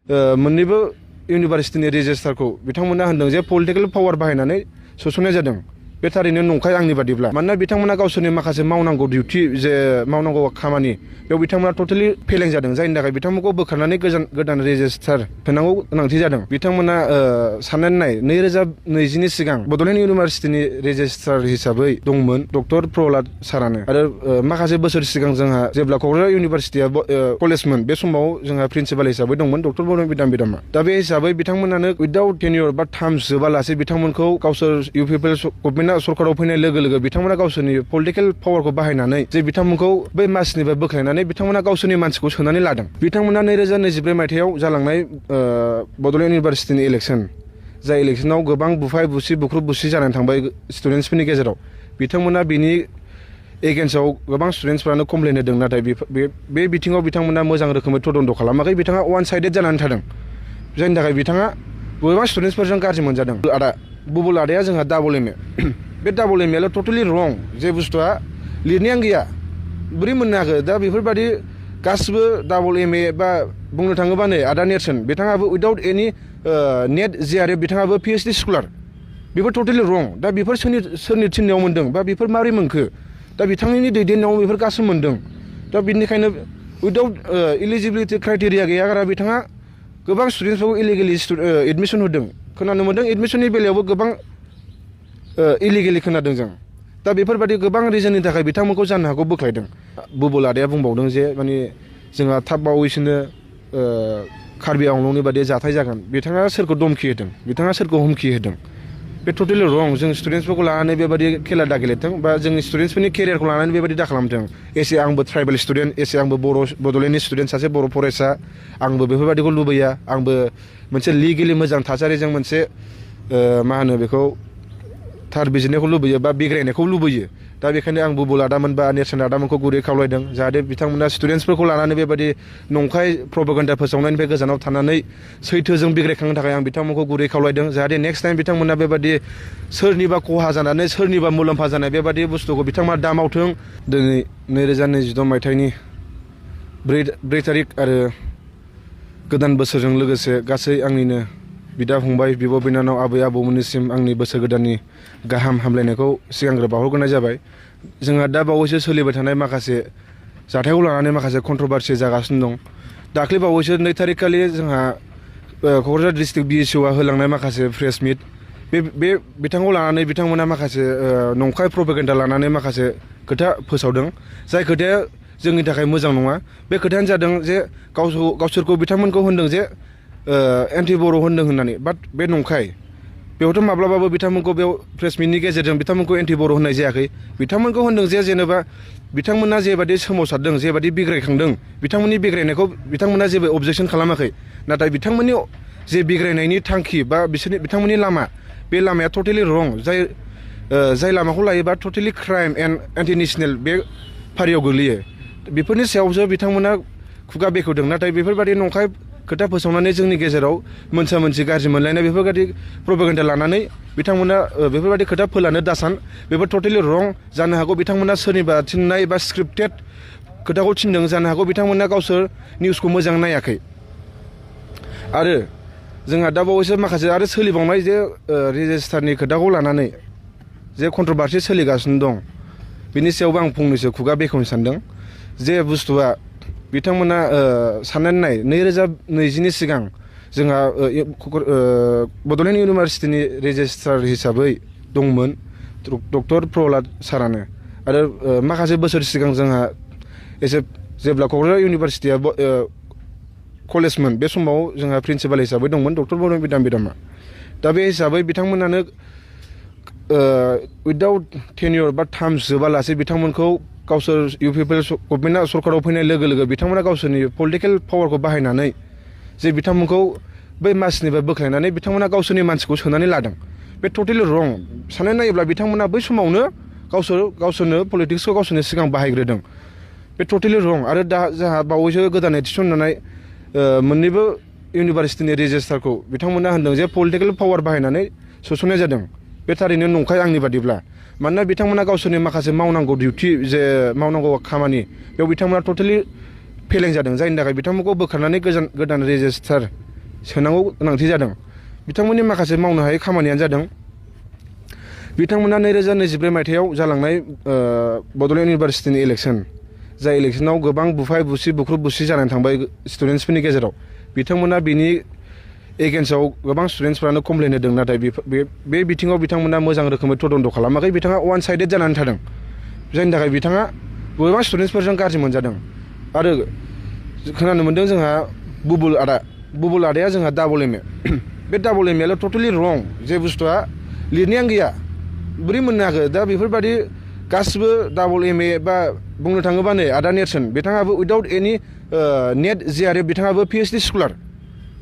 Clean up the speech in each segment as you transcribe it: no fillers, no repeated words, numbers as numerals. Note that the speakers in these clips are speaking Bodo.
मोन्नैबो इउनिभारसिटिनि रेजिस्ट्रारखौ बिथांमोना होनदों जे पलिटिकेल पावार बाहायनानै सोसननाय जादों। बे थारैनो नंखाय आंनि बादिब्ला। मानोना बिथांमोना गावसोरनि माखासे मावनांगौ डिउटि जे मावनांगौ खामानि बेयाव बिथांमोना टटेलि फेलें जादों। जायनि थाखाय बिथांमोनखौ बोखारनानै गोदान रेजिस्ट्रार होनांगौ गोनांथि जादों। बिथांमोना साननानै नाय 2020नि सिगां बड'लेण्ड इउनिभारसिटिनि रेजिस्ट्रार हिसाबै दंमोन डक्टर प्रहलाद सारानो। आरो माखासे बोसोर सिगां जोंहा जेब्ला क'क्राझार इउनिभारसिटिया कलेजमोन बे समाव जोंहा प्रिन्सिपाल हिसाबै दंमोन डक्टर बड'लेण्ड बिदामा। दा बे हिसाबै बिथांमोनानो उइदाउट टेनियर बा टार्म जोबालासे बिथांमोनखौ गावसोर इउपिपिएल गभर्नमेन्टआ सरकाराव फैनाय लोगो लोगो बिथांमोना गावसोरनि पलिटिकेल पावारखौ बाहायनानै जे बिथांमोनखौ बै मासिनिफ्राय बोख्लायनानै बिथांमोना गावसोरनि मानसिखौ सोनानै लादों। बिथांमोना 2022 मायथाइयाव जालांनाय बड'लेण्ड इउनिभारसिटिनि इलेक्सन, जाय इलेक्सनाव गोबां बुफाय बुसि बुख्रुब बुसि जानानै थांबाय स्टुडेन्टसफोरनि गेजेराव, बिथांमोना बिनि एगेन्स्टआव गोबां स्टुडेन्टसफ्रानो कमप्लेन होदों। नाथाय बे बिथिङाव बिथांमोना मोजां रोखोमै तदन्त खालामाखै। बिथाङा वान साइडेड जानानै थादों, जायनि थाखाय बिथाङा गोबां स्टुडेन्टसफोरजों गाज्रि मोनजादों। बुबुल आदाया जोंहा डाबल एम ए, बे डाबल एम एआल' टटेलि रं। जे बुस्थुआ लिरनायानो गैया बोरै मोननो हाखो? दा बेफोरबादि गासिबो डाबल एम ए बा बुंनो थाङोबा नै आदा नेरसोन बिथाङाबो उइदाउट एनि नेट JRF बिथाङाबो PhD स्कलार, बेफोर टटेलि रं। दा बेफोर सोरनि थिननायाव मोन्दों बा बेफोर माबोरै मोनखो? दा बिथांनि दैदेननायाव बेफोर गासिबो मोन्दों। दा बिनिखायनो उइदाउट इलिजिबिलिटि क्राइटेरिया गैयागारा बिथाङा गोबां स्टुडेन्टसफोरखौ इलिगेलि एडमिसन होदों। खोनानो मोन्दों एडमिसननि बेलायावबो गोबां इलिगेलि खोनादों जों। दा बेफोरबादि गोबां रिजननि थाखाय बिथांमोनखौ जानो हागौ बोख्लायदों। बुबुल आदाया बुंबावदों जे माने जोंहा थाब बावैसोनो कार्बि आंलंनि बादि जाथाय जागोन। बिथाङा सोरखौ धमखि होदों? बिथाङा सोरखौ हुमखि होदों? बे टटेलि रं। जों स्टुडेन्टसफोरखौ लानानै बेबादि खेला दा गेलेथों बा जोंनि स्टुडेन्टसफोरनि केरियारखौ लानानै बेबादि दा खालामथों। एसे आंबो ट्राइबेल स्टुडेन्ट, एसे आंबो बड'लेण्डनि स्टुडेन्ट, सासे बर' फरायसा, आंबो बेफोरबादिखौ लुबैया। आंबो मोनसे लिगेलि मोजां थासारिजों मोनसे मा होनो बेखौ थार बिजिरनायखौ लुबैयो बा बिग्रायनायखौ लुबैयो। दा बेखायनो आं बुबुल आदामोन बा नेरसोन आदामोनखौ गुरै खावलायदों जाहाथे बिथांमोना स्टुडेन्टसफोरखौ लानानै बेबादि नंखाय प्रपागान्डा फोसावनायनिफ्राय गोजानाव थानानै सैथोजों बिग्रायखांनो थाखाय आं बिथांमोनखौ गुरै खावलायदों। जाहाथे नेक्स्ट टाइम बिथांमोना बेबादि सोरनिबा खहा जानानै सोरनिबा मुलाम्फा जानाय बेबादि बुस्थुखौ बिथांमोना दा मावथों। दिनै 2022 मायथाइनि 4 थारिख आरो गोदान बोसोरजों लोगोसे गासै आंनिनो बिदा फंबाय, बिब' बिनानाव, आबै आबौमोननिसिम आंनि बोसोर गोदाननि गाहाम हामलायनायखौ सिगांग्रो बावहरग्रोनाय जाबाय। जोंहा दा बावैसो सोलिबाय थानाय माखासे जाथायखौ लानानै माखासे कन्ट्रभारसि जागासिनो दं। दाख्लै बावैसो 2 थारिख खालि जोंहा क'क्राझार डिस्ट्रिक्ट BSUआ होलांनाय माखासे प्रेस मिट, बे बिथांखौ लानानै बिथांमोना माखासे नंखाय प्रपागान्डा लानानै माखासे खोथा फोसावदों। जाय खोथाया जोंनि थाखाय मोजां नङा। बे खोथायानो जादों जे गावसोरखौ बिथांमोनखौ होनदों जे एन्टि बर' होनदों होननानै। बाट बे नंखाय। बेयावथ' माब्लाबाबो बिथांमोनखौ बेयाव प्रेस मिटनि गेजेरजों बिथांमोनखौ एन्टि बर' होननाय जायाखै। बिथांमोनखौ होनदों जे जेनेबा बिथांमोना जेबादि सोमावसारदों, जेबादि बिग्रायखांदों, बिथांमोननि बिग्रायनायखौ बिथांमोना जेबो अबजेक्सन खालामाखै। नाथाय बिथांमोननि जे बिग्रायनायनि थांखि बा बिथांमोननि लामा, बे लामाया टटेलि रं। जाय लामाखौ लायोबा totally crime and anti national बे फारियाव गोग्लैयो। बेफोरनि सायावसो बिथांमोना खुगा बेखेवदों। नाथाय बेफोरबादि नंखाय खोथा फोसावनानै जोंनि गेजेराव मोनसा मोनसि गाज्रि मोनलायनाय बेफोरबादि प्रपागान्डा लानानै बिथांमोना बेफोरबादि खोथा फोलानो दासान। बेफोर टटेलि रं। जानो हागौ बिथांमोना सोरनिबा थिननाय बा स्क्रिप्टेड खोथाखौ थिनदों। जानो हागौ बिथांमोना गावसोर निउसखौ मोजां नायाखै। आरो जोंहा दा बावैसो माखासे आरो सोलिबावनाय जे रेजिस्टारनि खोथाखौ लानानै जे कन्ट्रभारसि सोलिगासिनो दं, बिनि सायावबो आं फंनैसो खुगा बेखेवनो सानदों। जे बुस्थुआ बिथांमोना साननानै नाय 2020नि सिगां जोंहा बड'लेण्ड इउनिभारसिटिनि रेजिस्ट्रार हिसाबै दंमोन डक्टर प्रहलाद सारानो। आरो माखासे बोसोर सिगां जोंहा जेब्ला क'क्राझार इउनिभारसिटिया कलेजमोन बे समाव जोंहा प्रिन्सिपाल हिसाबै दंमोन डक्टर बड'लेण्ड बिदामा। दा बे हिसाबै बिथांमोनानो उइदाउट टेनियर बा टार्म जोबालासे बिथांमोनखौ गावसोर इउपिपिएल गभर्नमेन्टआ सरकाराव फैनाय लोगो लोगो बिथांमोना गावसोरनि पलिटिकेल पावारखौ बाहायनानै जे बिथांमोनखौ बै मासिनिफ्राय बोख्लायनानै बिथांमोना गावसोरनि मानसिखौ सोनानै लादों। बे टटेलि रं। साननानै नायोब्ला बिथांमोना बै समावनो गावसोरनो पलिटिक्सखौ गावसोरनि सिगां बाहायग्रोदों। बे टटेलि रं। आरो दा जोंहा बावैसो गोदानै थिसनजानाय मोन्नैबो इउनिभारसिटिनि रेजिस्ट्रारखौ बिथांमोना होनदों जे पलिटिकेल पावार बाहायनानै सोसननाय जादों। बे थारैनो नंखाय आंनि बादिब्ला। मानोना बिथांमोना गावसोरनि माखासे मावनांगौ डिउटि जे मावनांगौ खामानि बेयाव बिथांमोना टटेलि फेलें जादों। जायनि थाखाय बिथांमोनखौ बोखारनानै गोदान रेजिस्ट्रार सोनांगौ गोनांथि जादों बिथांमोननि माखासे मावनो हायै खामानियानो जादों बिथांमोना 2024 मायथाइयाव जालांनाय बड'लेण्ड इउनिभारसिटिनि इलेक्सन जाय इलेक्सनाव गोबां बुफाय बुसि बुख्रुब बुसि जानानै थांबाय स्टुडेन्टसफोरनि गेजेराव बिथांमोना बिनि एगेन्स्टआव गोबां स्टुडेन्टसफ्रानो कमप्लेन होदों नाथाय बे बिथिङाव बिथांमोना मोजां रोखोमै तदन्त खालामाखै बिथाङा वान साइडेड जानानै थादों जायनि थाखाय बिथाङा गोबां स्टुडेन्टसफोरजों गाज्रि मोनजादों आरो खोनानो मोन्दों जोंहा बुबुल आदाया जोंहा डाबल एम ए बे डाबल एम एआल' टटेलि रं जे बुस्थुआ लिरनायानो गैया बोरै मोननो हाखो दा बेफोरबादि गासिबो डाबल एम ए बा बुंनो थाङोबा नै आदा नेरसोन बिथाङाबो उइदाउट एनि नेट जिआरएफ बिथाङाबो पिएइचडि स्कलार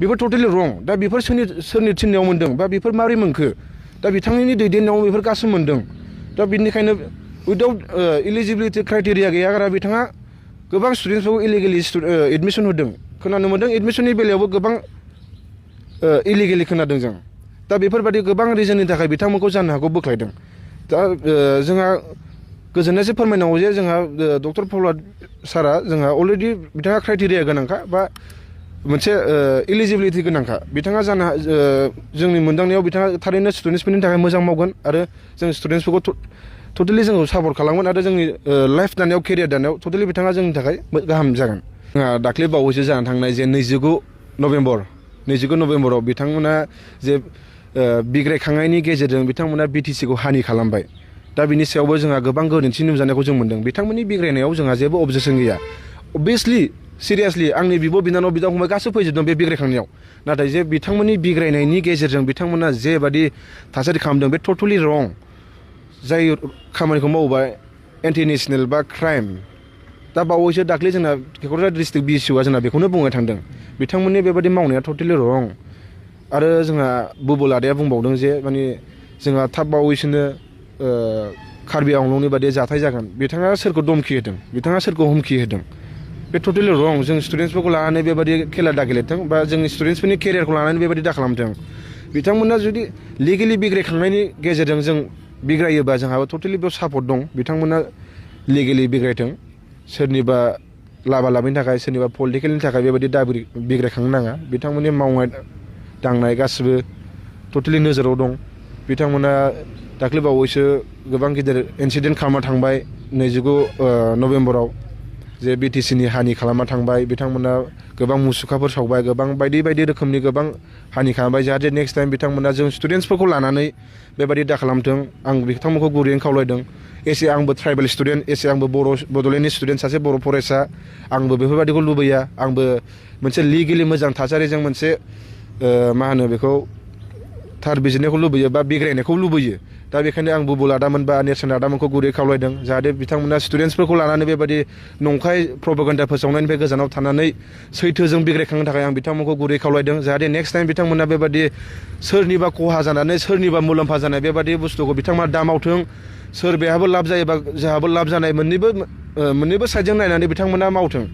बेफोर टटेलि रं दा बेफोर सोरनि थिननायाव मोन्दों बा बेफोर माबोरै मोनखो दा बिथांनि दैदेननायाव बेफोर गासिबो मोन्दों दा बिनिखायनो उइदाउट इलिजिबिलिटि क्राइटेरिया गैयागारा बिथाङा गोबां स्टुडेन्टसफोरखौ इलिगेलि एडमिसन होदों खोनानो मोन्दों एडमिसननि बेलायावबो गोबां इलिगेलि खोनादों जों दा बेफोरबादि गोबां रिजननि थाखाय बिथांमोनखौ जानो हागौ बोख्लायदों दा जोंहा गोजोननायसो फोरमायनांगौ जे जोंहा डक्टर प्रहलाद सारा जोंहा अलरेडि बिथाङा क्राइटेरिया गोनांखा बा मोनसे इलिजिबिलिटि गोनांखा बिथाङा जोंनि मोनदांनायाव बिथाङा थारैनो स्टुडेन्टसफोरनि थाखाय मोजां मावगोन आरो जों स्टुडेन्टसफोरखौ टटेलि जोंखौ सापर्ट खालामगोन आरो जोंनि लाइफ दानायाव केरियार दानायाव टटेलि बिथाङा जोंनि थाखाय गाहाम जागोन जोंहा दाख्लै बावैसो जानानै थांनाय जे 29 नभेम्बराव बिथांमोना जे बिग्रायखांनायनि गेजेरजों बिथांमोना बिटिसिखौ हानि खालामबाय दा बिनि सायावबो जोंहा गोबां गोरोन्थि नुजानायखौ जों मोन्दों बिथांमोननि बिग्रायनायाव जोंहा जेबो अबजेक्सन गैया अबभियासलि सिरियासलि आंनि बिब' बिनानाव बिदा फंबाय गासैबो फैजोबदों बे बिग्रायखांनायाव नाथाय जे बिथांमोननि बिग्रायनायनि गेजेरजों बिथांमोना जेबादि थासारि खालामदों बे टटेलि रं जाय खामानिखौ मावोबा एन्टि नेसनेल बा क्राइम दा बावैसो दाख्लै जोंना क'क्राझार डिस्ट्रिक्ट बिसिअ'आ जोंना बेखौनो बुंनो थांदों बिथांमोननि बेबादि मावनाया टटेलि रं आरो जोंहा बुबुल आदाया बुंबावदों जे माने जोंहा थाब बावैसोनो कार्बि आंलंनि बादि जाथाय जागोन बिथाङा सोरखौ धमखि होदों बिथाङा सोरखौ हुमखि होदों बे टटेलि रं जों स्टुडेन्टसफोरखौ लानानै बेबादि खेला दा गेलेथों बा जोंनि स्टुडेन्टसफोरनि केरियारखौ लानानै बेबादि दा खालामथों बिथांमोना जुदि लिगेलि बिग्रायखांनायनि गेजेरजों जों बिग्रायोबा जोंहाबो टटेलि बेयाव सापर्ट दं बिथांमोना लिगेलि बिग्रायथों सोरनिबा लाबा लाबनि थाखाय सोरनिबा पलिटिकेलनि थाखाय बेबायदि दा बिग्रायखांनो नाङा बिथांमोननि मावनाय दांनाय गासिबो टटेलि नोजोराव दं बिथांमोना दाख्लै बावैसो गोबां गिदिर इन्सिडेन्ट खालामना थांबाय 29 नभेम्बराव जे बिटिसिनि हानि खालामना थांबाय बिथांमोना गोबां मुसुखाफोर सावबाय गोबां बायदि बायदि रोखोमनि गोबां हानि खालामबाय जाहाथे नेक्स्ट टाइम बिथांमोना जों स्टुडेन्टसफोरखौ लानानै बेबायदि दा खालामथों आं बिथांमोनखौ गुरैयैनो खावलायदों एसे आंबो ट्राइबेल स्टुडेन्ट एसे आंबो बड'लेण्डनि स्टुडेन्ट सासे बर' फरायसा आंबो बेफोरबायदिखौ लुबैया आंबो मोनसे लिगेलि मोजां थासारिजों मोनसे मा होनो बेखौ थार बिजिरनायखौ लुबैयो बा बिग्रायनायखौ लुबैयो दा बेखायनो आं बुबुल आदामोन बा नेरसोन आदामोनखौ गुरै खावलायदों जाहाथे बिथांमोना स्टुडेन्टसफोरखौ लानानै बेबायदि नंखाय प्रपागान्डा फोसावनायनिफ्राय गोजानाव थानानै सैथोजों बिग्रायखांनो थाखाय आं बिथांमोनखौ गुरै खावलायदों जाहाथे नेक्स्ट टाइम बिथांमोना बेबायदि सोरनिबा खहा जानानै सोरनिबा मुलाम्फा जानाय बेबायदि बुस्थुखौ बिथांमोना दा मावथों सोर बेहाबो लाब जायोबा जोंहाबो लाब जानाय मोननैबो साइडजों नायनानै बिथांमोना मावथों